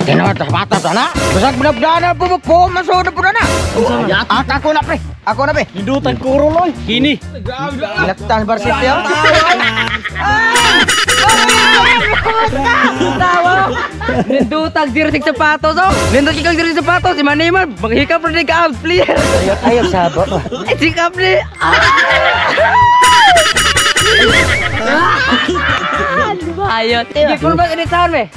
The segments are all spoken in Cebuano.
Tinaw sapatos ana. Bisag binabdana po mo po masud po na. Ako na pre. Ako na pre. Nindutan kuro loy. Kini. Laktan varsity. Tawa. Nindutag jersey sapatos oh. Nindut kang jersey sapatos si Maniman maghikap ra ka abs player. Ayaw sabo. Ay sikap ni. Bayot. Di ko ba ini taon be?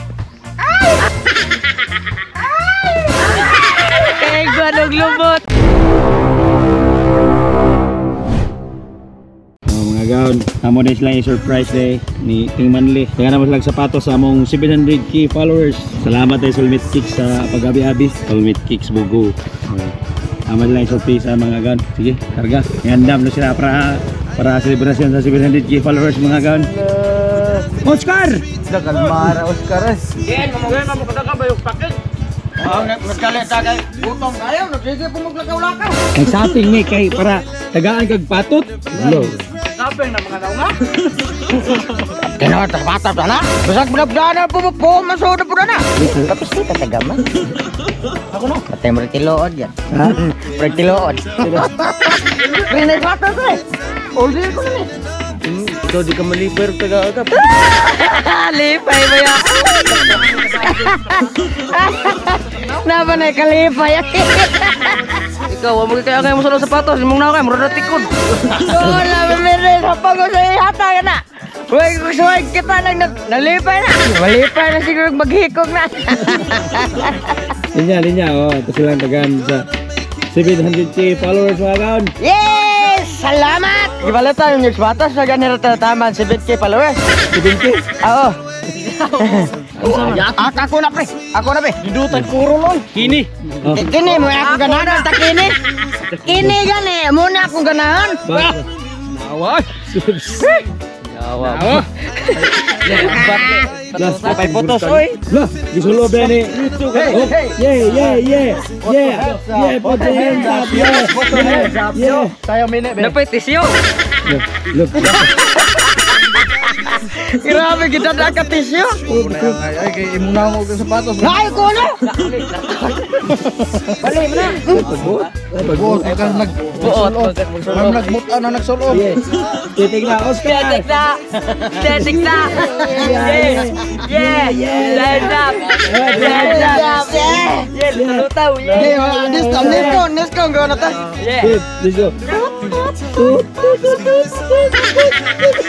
Kay gwadog lumot. Mga gaon, amo na sila i-surprise day ni King Manly. Kaya naman silang sapatos sa among 700k followers. Salamat ay Sulmit Kicks sa pag-abi-abi. Sulmit Kicks Bugo. Amo sila i-surprise sa mga gaon. Sige, karga. Ngandam na sila para selebrasyon sa 700k followers mga gaon. Oscar! Kalmara Oscar. Ken, mamugay ka mo kadaka ba yung packet? Nagkalita kay gutom kayo, nagsige po maglakaw-lakaw. Nagsaping ni kay para tagaan kag patot. Hello. Saping na mga naunga. Tinaw sapatos ana. Bisag binabdana po mo po masud po na. Tapos kita tagama. Ako no. Patay mo tilood yan. Ha? Pre tilood. Pre na sapatos eh. Older ko na ni. Ikaw di ka maliper taga-agap. Lipay ba ya? Napa na kalipay. Ikaw, wa mo kaya kay mo sa sapatos, imong na kay murag tikod. Wala mere sa pag sa ihata ka na. Uy, gusto kita lang nalipay na. Malipay na siguro maghikog na. Linya, linya. Oh, ito silang tagaan sa 700k followers mga gaon. Yes! Salamat! Gibalitan yung sapatos sa ganito taman 7k followers. 7k? Oo. Ako na pre. Ako na pre. Nindutan kuro loy. Kini. Oh. Kini mo ako ganahan ta kini. Kini gani mo na akong ganahan. Nawa. Nawa. Patay photos oy. Lah, gisulo ba ni? Hey, Yeah, yeah, yeah. Yeah. Yeah, put your hands up. Yeah. Yeah. Tayo minute. Napay tisyo. Look. Grabe kita na ka tisyo. Ay, kay imo na ako og sapatos. Ay ko na. Bali mo na. Buot ka nag Buot. Ma'am nagmuta na nagsulo. Titig na Oscar. Static na. Static na. Yeah. Yeah. Stand up. Stand up. Yeah. Lutaw. Yeah. This go, this go, this go, go na ta. Yeah. Let's go.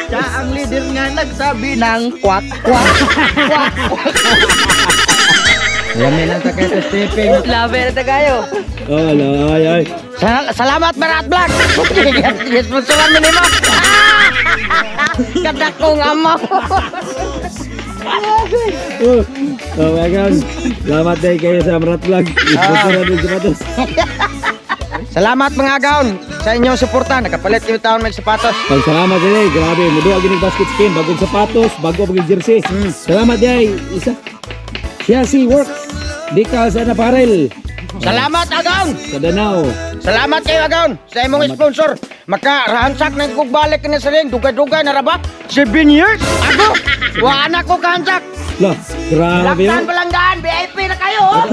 Siya ang leader nga nagsabi ng Kwak kwak kwak. Lami lang ta kayo stepping. Labi na tayo. Oh, ay ay. Salamat Marat Vlog. Sponsoran mo nimo. Kadakong ama. Oh, oh my God. Salamat din kayo sa Marat Vlog. Sponsoran din sapatos. Salamat mga gaon sa inyong suporta. Nakapalit yung taon may sapatos. Pag salamat din eh. Grabe, muduha gining basket skin, bagong sapatos, bago pag jersey. Salamat din isa. Siya si Works. Di ka sa naparel. Salamat agaon. Sa Danao. Salamat kayo agaon sa imong sponsor. Makarahansak na kog balik ni sa ring dugay-dugay na ra ba? 7 years. Ako. Wa na ko kahansak. Lah, grabe Laktan yun. palanggaan, VIP na kayo oh.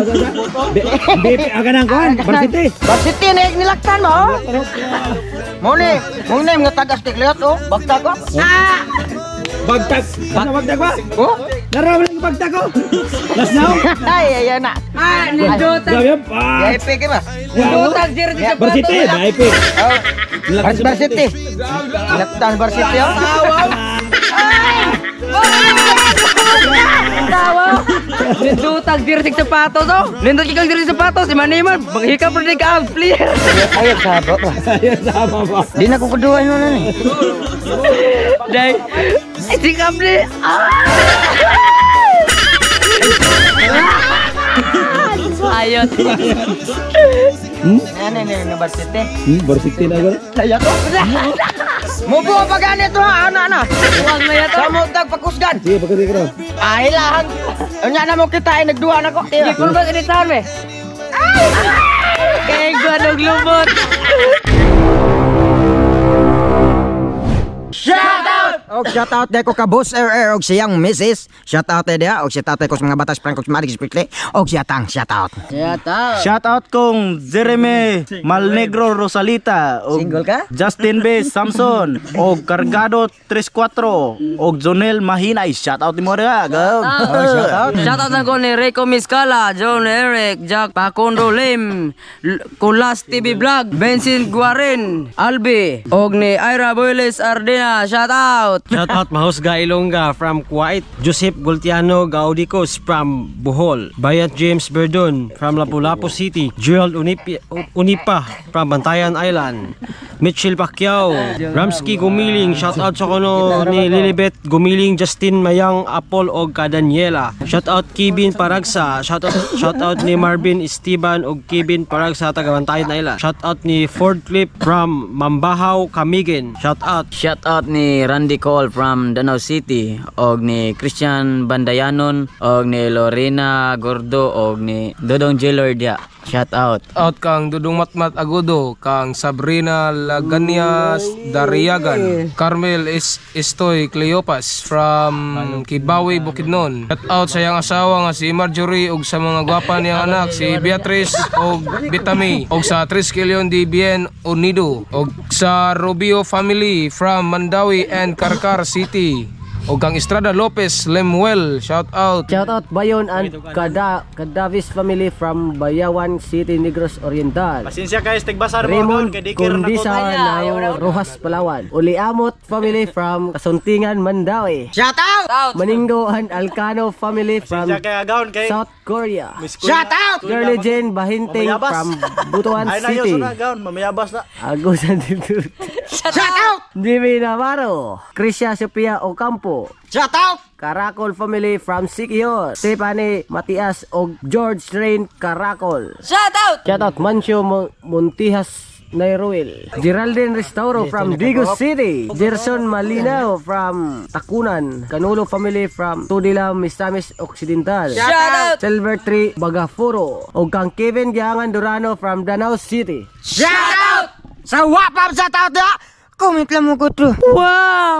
BP, aga nang kuhan, Varsity. Varsity na yung nilaktan mo oh. Mo ni mga tagas tigliot oh. Bagtag oh. Ah! Bagtag. Ano bagtag ba? Oh? Narami lang bagtag ko. Last now. Ay, ayan na. Ah, nindutag. Grabe yun. Ah, VIP ka ba? Nindutag jersey sapatos. Varsity, VIP. Oh. Varsity. Laktan varsity oh. Tawa. Nindutag jersey sapatos oh. Nindut kang jersey sapatos si Maniman maghikap ra ka abs player. Ayaw sabo. Ayun, sama ba? Di na ko kuduhay nun eh. Day. Ay sikap ni. Ayot. Ano ni nga varsity? Varsity na gano'n. Daya to. Mubo pa ganito ha, ana ana. Huwag na yato. Sa mo tag pakusgan. Sige, pagkati ka raw. Ay lahan. Unya na mo kita ay nagduha na ko. Di ko ba ini taon be? Kay gwadog lumot. Shout out! Og shout out ko ka Boss RR og siyang Mrs. Shout out dia og shout out ko sa mga batas Franco Marik Spritly og siya tang shout out. Shout out. Shout out kong Jeremy Malnegro Rosalita og Single ka? Justin B. Samson og Cargado 34 og Jonel Mahinay. Shout out nimo ra. Go. Shout out. Shout out ko ni Rico Miscala, John Eric, Jack Pacondo Lim, Kulas TV Vlog, Bensin Guarin, Albi, og ni Ira Boyles Ardena. Shout out. Shout out Mahusga Ilongga from Kuwait, Joseph Gultiano Gaudicos from Bohol, Bayat James Berdun from Lapu-Lapu City, Gerald Unipa from Bantayan Island, Mitchell Pacquiao, Ramsky Gumiling, shout out sa kuno ni Lilibet Gumiling, Justin Mayang Apol og Kadaniela. Shout out Kevin Paragsa, shout out ni Marvin Esteban og Kevin Paragsa taga Bantayan Island. Shout out ni Ford Clip from Mambahaw, Camiguin. Shout out. Shout out ni Randy Cole from Danau City og ni Christian Bandayanon og ni Lorena Gordo og ni Dodong Jellord dia. Shout out. Out kang Dudong Matmat Agudo, kang Sabrina Laganias Dariagan, Carmel is Estoy Cleopas from Kibawi, Bukidnon. Shout out sa iyang asawa nga si Marjorie ug sa mga gwapa niyang anak si Beatrice og Bitami og sa Triskelion de Bien Unido og sa Rubio family from Mandawi and Carcar City og kang Estrada Lopez Lemuel. Shout out. Shout out Bayon and Kadavis family from Bayawan City, Negros Oriental. Pasensya guys, tigbasar mo Raymond kay dikir na ko. Kundisa ng Rojas, Palawan. Uliamot family from Kasuntingan, Mandaue. Shout out! Maningo and Alcano family from Pasensya kay agaon kay South Korea. Shout out! Girlie Jane Bahinting Mamayabas. From Butuan Ay na yun City. na gaon, mamayabas na. Agusan dito. Shout out! Jimmy Navarro. Krisha Sophia Ocampo. Shout out! Karakol family from Siquijor. Stephanie Matias og George Rain Karakol. Shout out. Shout out Mancio Montijas Nairuel. Geraldine Restauro from Digos City. Gerson Malinao from Tacunan. Canulo family from Tudela, Misamis Occidental. Shout out. Silver Tree Bagaforo. Og kang Kevin Giangan Durano from Danao City. Shout out! Sa wapap shout out da! Comment lang mo ko to. Wow.